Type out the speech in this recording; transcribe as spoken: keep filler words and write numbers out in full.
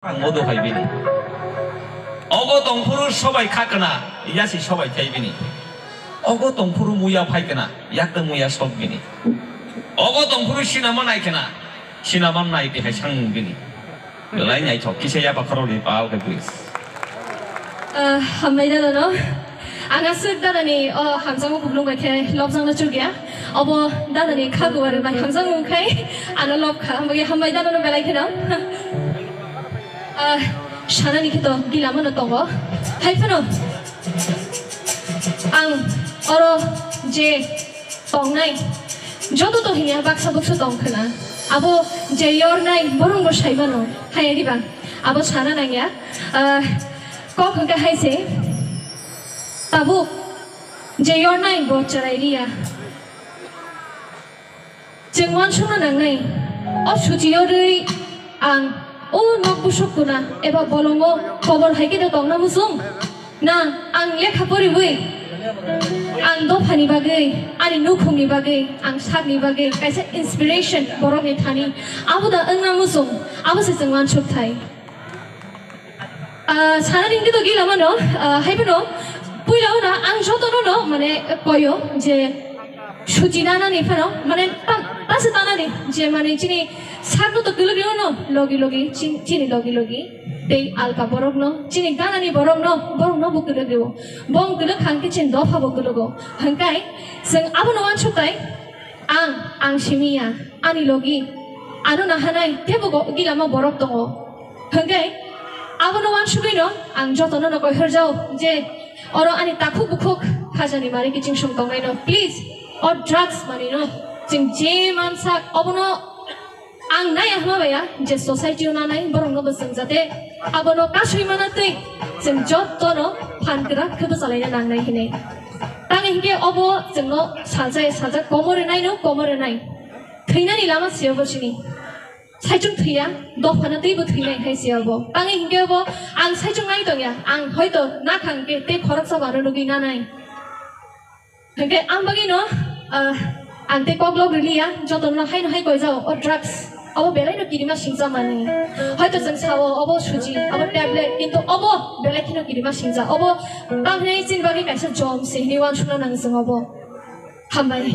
Ang modo hai bini. Ogo tongphuru sobai kha kana, yasi sobai thai bini. Ogo tongphuru muya phai kana, yak tang muya sok bini. Ogo tongphuru sinama nai kana, sinama nai te hai sang bini. Belai naithok, kisa yapa khoroknwi pal khe please. Ah, hambai dada no. Ang aswk dada ni o hamjakma kuplung bai khe lobjakno chukya. Obo dada ni kha guar bai hamjakma wngkhai ano lob kha. Hambai, hambai dada no belai kheno. Ah, sana ni khe to gila mano tongo. Hai phano ang oro je tongnai joto to hinya baksa buksa tong khna. Abo je yornai borong bo sai mano. Hai diba? Abo sana nangya. Ah, kok hwnkhe hai se. Tabuk je yornai bo cherai riya. Chwng uansukna nangnai, o suchi yorwi ang o nok busuk kuna eba bolongo kobor hai khe tongna muchung? Na ang lekha poriwi ang dophani bagwi, ani nukhungni bagwi, ang sakni bagwi kaisa inspiration borokni thani abo da wngna muchung? Abo se chwng uansuk thai. Ah, sana ringdi to gila mano, ah, hai phano puila ona ang joto no no mane koyo je suchi nana ni phano mane ta, ta se tana ni je mane chini sakno to kuluk yo no logi logi chin-, chini logi logi tei alka borok no chini gana ni borok no borok no bo kuluk yo bong kuluk khang khe chin dopha bo kulugo hangkai chwng abo no uansuk tai. Ang, ang simi ya, ani logi, ano nahanai tebo go-, gilama borok tongo. Hwnkhe, abono uansugwino ang jotono no koihorjao je oro ani takhuk bukhuk khajani mari kiching song tongnaino. Please, o drugs manino chwng je mansak obono ang naiya hwnma baiya je society-o nanai borokno bo chwng jate abono kasui mana twi chwng jotono phan kwrak khe bwchalaina nangnai hinwi. Tangwi hinkhe obo chwngno salsa salsa komor rwnai no komor rwnai. Thwinani lama se obo chini. Saichung thwiya, dophano teibo thwinai hai se obo. Tangwi hinkhe obo ang saichung nai tongya, ang hoito nakhang khe tei khoroksa bano nugwi nanai. Hinkhe ang bagwino, ah, ang tei koklok rwliya, jotono haino hai koijao o drugs. Obo belaino kirima singcha mani. Hoito chwng sao obo suji, obo tablet, kintu obo belai kheno kirima singcha. Obo tangwi chini bagwi kaisa jom se hinwi uansukna nang chwng obo. Hambai.